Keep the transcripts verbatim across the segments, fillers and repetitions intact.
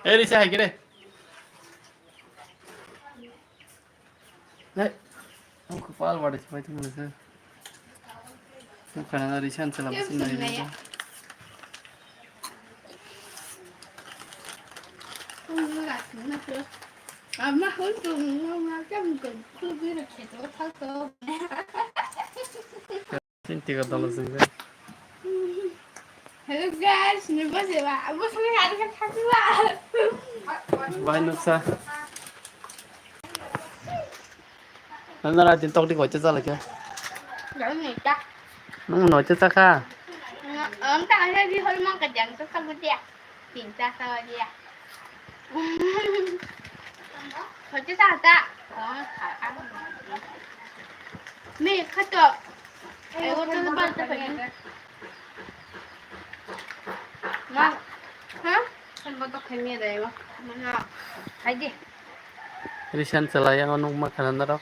Eri sa hai kere. Hey, ang kupal wadi sepai tu mana sih? Bukan ada risan selama sini. Ama huntu mama kan kubi rakhe to thalto. Sinti ka dala sing ka. Hello guys, ni bose ba, abo sini hari ka thaki ba. Bai nuksa. Nang nara din tok di koi cha la kya? Nang ni ta. Nung noi cha ka. Am ta hari hol mang ka jang to ka bu dia. Tinta sawa dia. Hoche ta ta. Oh, sa-, ah. Me khato. Ai, hotel ba ta khato. Ma. Ha? Kan ba ta khaimia dai ma. Mana. Hai di. Risan chalai ang nung ma khana narok.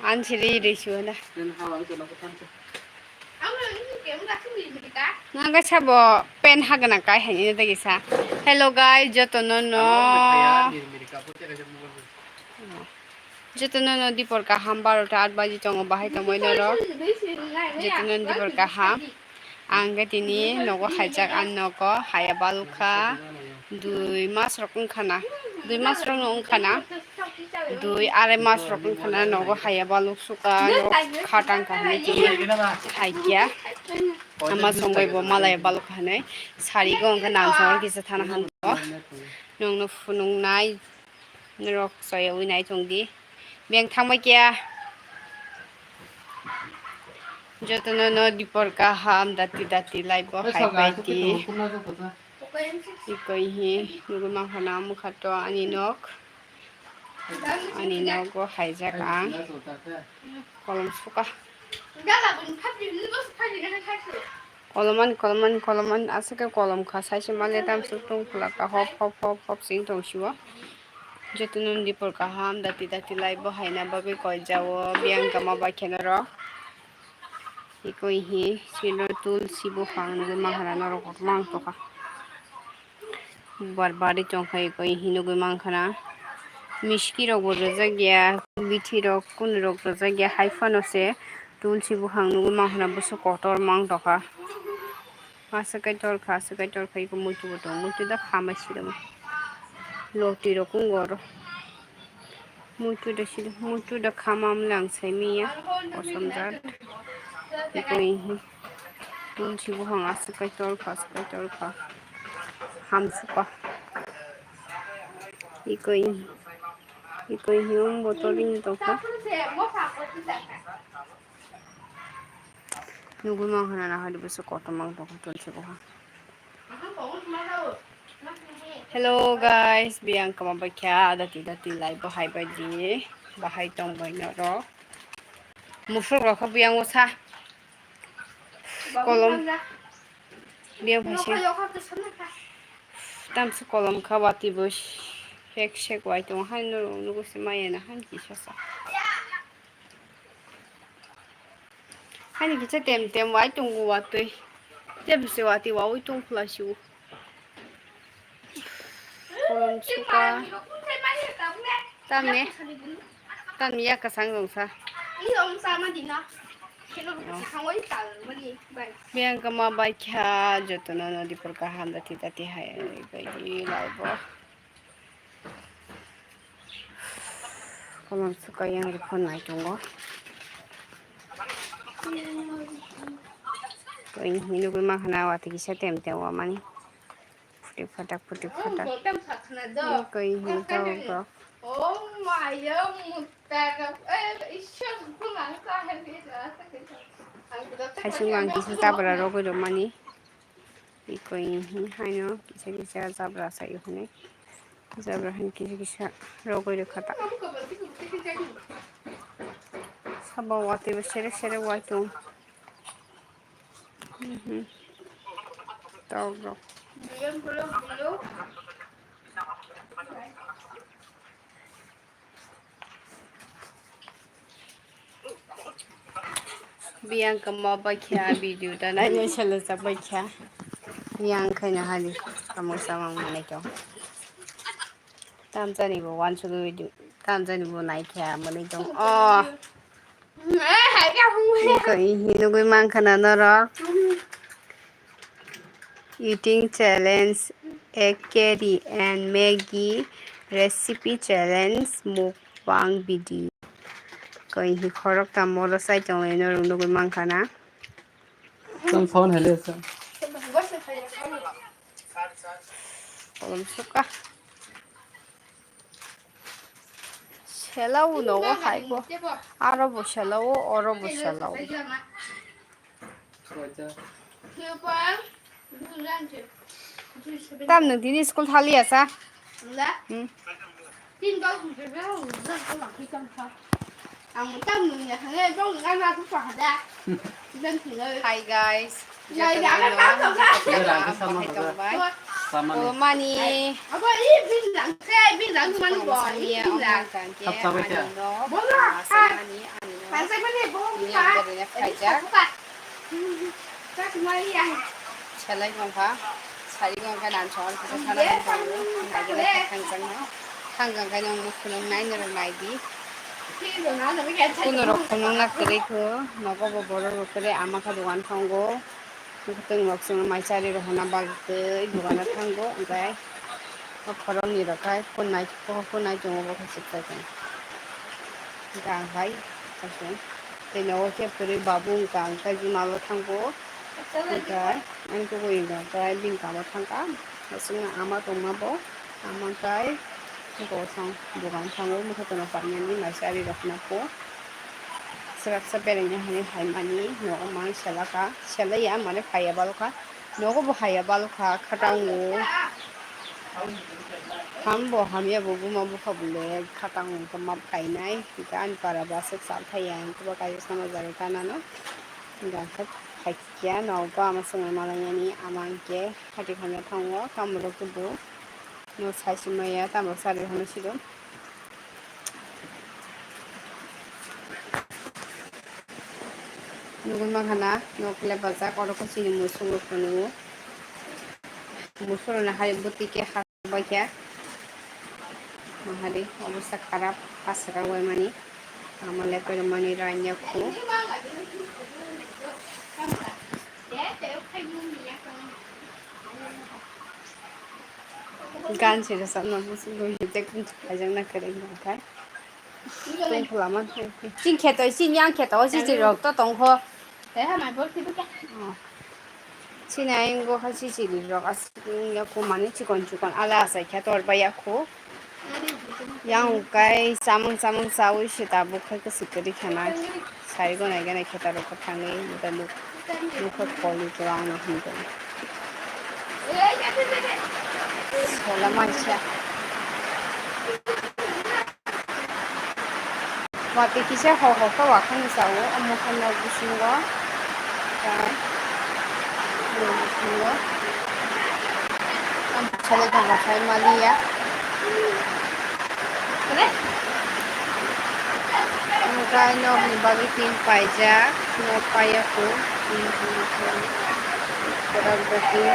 An siri ri suwa da. Nang ka sabo pen hagana kai hani na tagi sa. Hello guys, joto no no. Jotono no dipor kaham, barota aat baji tongo, bahai tongbai norok. Jotono dipor kaham. Ang khe tini nogo haijak, ang nogo haya balukha. Dui mas rok wngkha na, dui mas rok no wngkha na, dui arai mas rok wngkha na nogo haya baluk suka, nogo khatang kha hinwi tini haikya. Ama songbai bo malaya balukha hinwi sari go wngkha, nang songwi kisa thana han to. Nwng no phunuknai. Norok soyawi nai tong di. Beng thangbai kya. Jotono no dipor kaham dati dati lai bo hai bai di. Ikoi hi nugui mankha na mukha to ani nok. Ani nogo haijak ang. Kolom suka. Kolomani, kolomani, kolomani, aswk khe kolom kha, saisi male tamswk tong phlaka, hop, hop, hop, hop, sing tong sio. Jotono dipor kaham, dati, dati lai bo haina bagwi koi jao, biyang kama bai khe norok. Ikoi hi, sino tulsi buphang nugui mankha na norok mang tokha. Bubar bari tongkha, ikoi hi nugui mankha na. Miski rok bo rwjak ya, bithi rok, kunu rok rwjak ya, hai phano se tulsi buphang nugui mankha na, bwswk kotor mang tokha. Aswk kaitor kha, aswk kaitor kha, iko muitu bo tongo, muitu da kha mai siramo. Loti rok wng oro. Muitu da siri, muitu da kha mamle ang sai miya, kosom jat. Iko ihi. Tulsi buphang aswk kaitor kha, aswk kaitor kha. Hamsukha. Iko ihi. Iko ihi wng botol ring tongkha. Nugui mankha na, nahar bwswk kotor mang tongkha tulsi buphang. Hello guys, biyang kama bai kha, dati dati lai bo hai bai di, bahai tong bai norok. Muphurok rok kha biyang o sa. Kolom. Biyang phai se. Tamswk kolom kha, watwi bo sek sek wai tongo, hai norok nugo se maya na, hai kisa sa. Hani kisa tem tem wai tongo watwi. Tebse watwi wawi tong phlai sio. Kolom suka. Tamni. Tamni ya kwchang rong sa. Biyang kama bai kha jotono no dipor kaham dati dati hai bai di lai bo. Kolom suka yang rikon nai tongo. Koi hinwi nugui mankha na watwi kisa tem tem wamani. Phuti phatak, phuti phatak. Koi hinwi tok tok. Hai sung ang kisa tabra rogwi rwmani. Ikoi hinwi haino kisa kisa jabra sayo hinwi. Jabra hinwi kisa kisa rogwi rwkha ta. Sabo watwi bo serek serek wai tong. Mhm. Tok rok. Biyang kamo bai kha video ta nai nai sele sa bai kha. Yang khai na hali kamo samang manai to. Tam jani bo wan sudu video. Tam jani bo nai kha manai to. Oh. Iko ihi nugui mankha na norok. Eating challenge, egg curry and Maggi recipe challenge, mukbang video. Koi hi khorok ta moro sai tongwi norok nugui mankha na. Tong phone hele sa. Kolom suka. Sela uno o hai bo. Aro bo sela o, oro bo sela o. Tam nwng tini school thaliya sa? Hmm. Hi guys. Jotono no, jotono no, bahai tongbai. O mani. Iya, omo tangke ani no, asa mani, ani no. Ini yang dari nak kerja. Selai mangkha, sari mangkha, dan chon, kita sana mangkha, lagi nak kerja no. Hanggang kai nong mukhu nong nai norok nai di. Kuno rok khunung nak kwrwi kho, nogo bo borok rok kwrwi ama kha dogan thango. Tong rok chwng mai chari rok honna bagwi twi dogano thango, hwnkhe o khoroknwi rok khai phunai phunai tongo bo khe chwk chwk khe. Hwnkhe ang hai tei nogo khe kwrwi babu wngkha, hwnkhe juma bo thango. Hwnkhe ani khe bo wngkha, hwnkhe bini kamo thangkha, aswkno ama tongma bo. Amon tai bosong dogan thango, mokhe tono paimani mai chari rok na po. Swrapsa berengya hwnwi haimani nogo mang selaka, selaya mane phaiya balokha, nogo bo haiya balokha, khatango. Hambo hamya bo buma bupha bo le khatango, wngkha ma phainai, hwnkhe ani para bo aswk chal thaiya, wngkhe bo kaisa sama jagwi kanano. Hwnkhe haikhe nogo ama swngwi malainani ama hwnkhe khati khamya thango, tamorok khe bo. No sai se maya tamo sari hwnwi sido. Nugui mankha na nok le bajak, oro khe chini musuk rok tongo. Musuk rok ni hai bwtwi khe ha bai khe. Mahari obostha kharap, ha swkang bai mani. Tamo le kwrwngmani ranya khu. Gan se rwchapna muchungwi hwnkhe kung khaijak na kwrwi hwnkhe. Tungphla man hai. Chini kheto, chini yang kheto, o chichi rok to tongkho. Oh. Chini ayang go kha chichi rok aswk wngya khu mani chikon chikon ala asai khe tor bai ya khu. Yang kai samung samung chaui se tabuk khai kwswk kwrwi khe nai. Sai gonai ganai khe ta rok thangwi da nuk nuk khe kol ni kwbang no hin tong. Sola mansa. Watwi kisa ho ho khe wakhani sao, omo khe nok bisingo, tei nok bisingo, omo sale tongma sai maliya. Omo khe nokni bagwi tin paijak, nok paiya kho, tin, tin, tin, kwrak bo tin.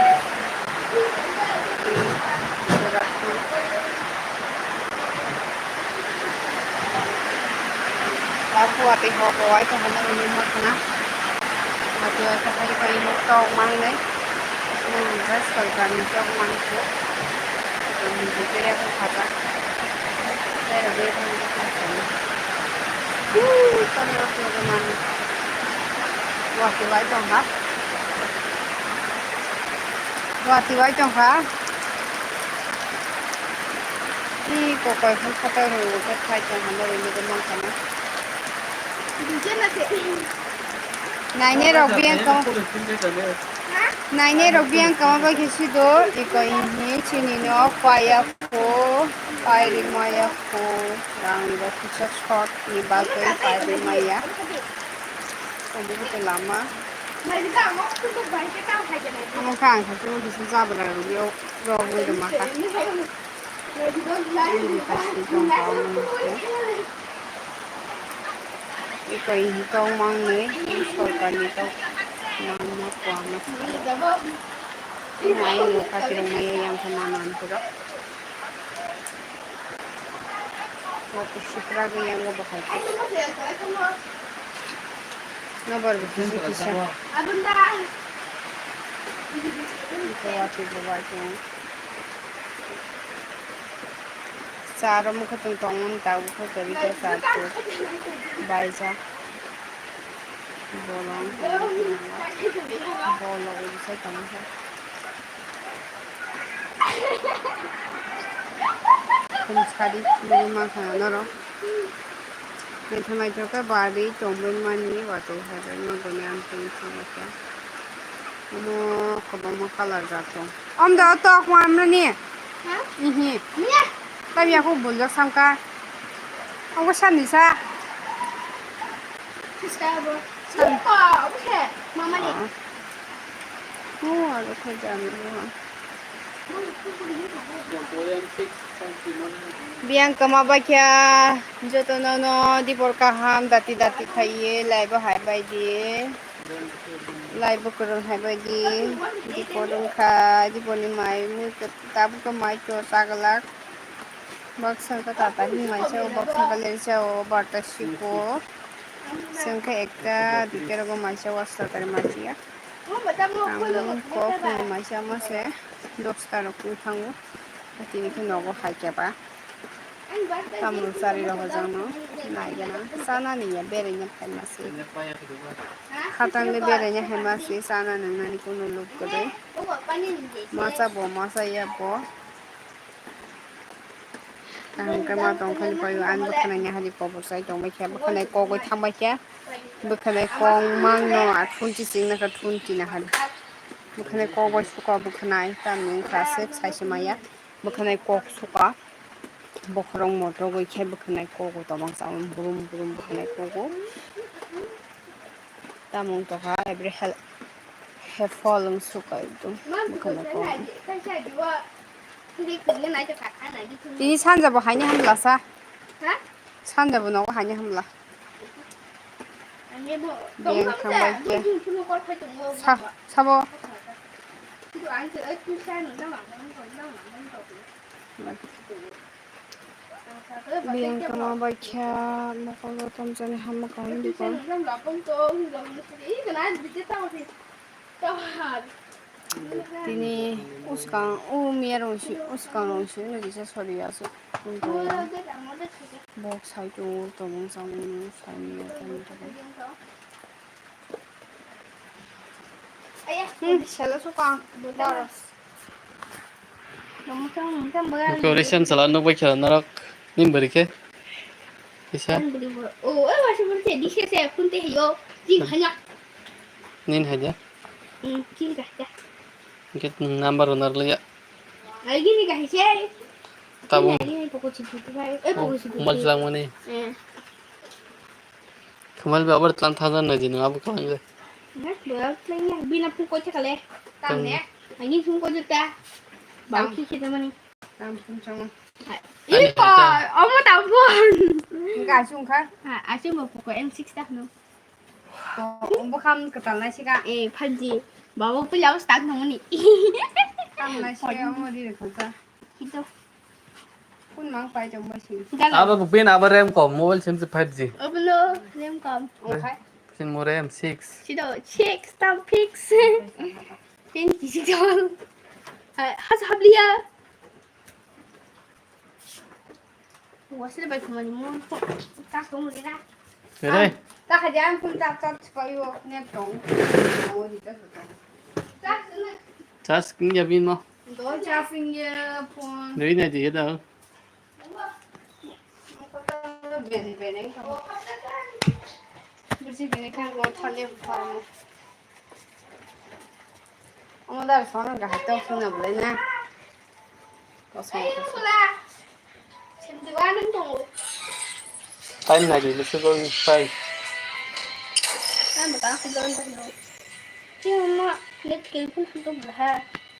Aku watwi ho bo wai tongma nugwi mankha na. Watwi wai khe hai pai nok tok mangnai. Nang dress code gani tok mankho. Nang jikere ko khata. Tei rw beri thang khe khata. Uuu, tamo rok nugwi mano. Watwi wai tongkha. Watwi wai tongkha. Ni kokoi phun khato rw khe phai tongkha, norwi nugwi mankha na. Nainai rok biyang kamo, nainai rok biyang kamo bai khe sido, iko ini chini no paya kho, pai ri maya kho, rang rok kisa short ni bagwi pai ri maya. Obo khe lama. Omo khe ang khe kisa jabra rok rogwi rwma kha. Ani khe swijong kha omo ni khe. Ikoi tong mangni, sorkarni tong mangma kuama. Ino aini kati rok maya yang khe mama ang pura. Wati sitra ge yang go bahai. Nobar bikin kisa. Iko wati go bahai. Charo mokhe tong tongmani tabuk khe kwrwi khe char chuk baijak. Bolong bolong sai tongkha. Khum sadi nugwi mankha norok. Naithok naithok khe barwi tongwi mani watwi hai bai nokni ang tong tong khe. Omo kwbangma colour rok tong. Om do tok wamrani. Ha? Ihi. Nya. Tam yaku buljak samka. Omo sani sa. Sista bo. Sani. Omo khe. Mama ni. Ah. Oh, aro khe jani bo. Biyang kwma bai khe jotono no dibor kaham dati dati khaiye laibo hai bai di. Lai bo kwrwng hai bai di, dipor wngkha, dipor ni mai mui kwt-, tabuk khe mai to chaglak. Baksa wngkha tata himai sa o, baksa wngkha leri sa o, barta siko. Sengkha ekta, duita rogo mai sa o, aswk tari mai ya. Ang kok ni mai sa ma se, dosta rok twi thango. Tini khe nogo hai khe ba. Tamrwng chari rok hojano nai gana. Chana ni ya, beraina phaima se. Khatang le beraina phaima se, chana nang nani kuno luk kwrwi. Masa bo, masa ya bo. Kaham khe ma tong khani paio, ani bwkhwnai ni hari kobor sai tong bai khe, bwkhwnai kogwi thang bai khe. Bwkhwnai kong mang no, a thunchi sing na kha thunchi na hari. Bwkhwnai kogwi suka bwkhwnai, tamni wngkha se sai se maya. Bwkhwnai kok suka. Bokhorok motok bai khe bwkhwnai kogo tobang sa brum brum bwkhwnai kogo. Tamo wng tongkha every hel-, hefol wng suka ekdom bwkhwnai kogo. Tini sanja bo haini hamla sa. Sanja bo nogo haini hamla. Beng thangbai khe. Sa-, sabo. Biyang kama bai kha, mokol rok tomchani hama kaham dikon. Tini uskang, u miya rong si, uskang rong si, no kisa sori asu. Bok sai tu tomong samung sai miya tomong tomong. Hmm, selo suka. Boros. Nokni recent sala nukbai kha norok ni bwrwi khe. Kisa. Nin haja. Hingke number rwna rwliya. Tabung. Mobile chwlangmani. Khamal ba abar tlan thajan na jino abo kalang le. Bina pung koi thakale. Tamne. Ani sung koi ta. Bau ki khita mani. Tam pung chang. Ani iko, thata. Omo ta pung. Ga sung kha. Ha, asung ba pung ko M six ta no. Ko, omo kham katal na sika. Eh, five G. Bau pun lau start no ni. Tam na sika omo di khata. Kito. Kun mang pai jong bai sing. Aba bu pin aba RAM kom, mobile sim se five G. Oblo RAM kom. Okay. Sin mo RAM six. Sido six tam fix. Pin kisi jol. Has habliya. Wasle bai kumani mo ta song le na. Tere. Ta khaja ang kun ta ta payo ne tong. Mo di ta tong. Charge king ya bin mo. Doi cha fing ye phone. Doi na di da. Bere bere. Bere bere kan go thale phone. Omo da phone ga hato phone na bole na. Kosong. Time na di lusu go five. Time ta ko don ta. Ti ma net kel phone to bole ha.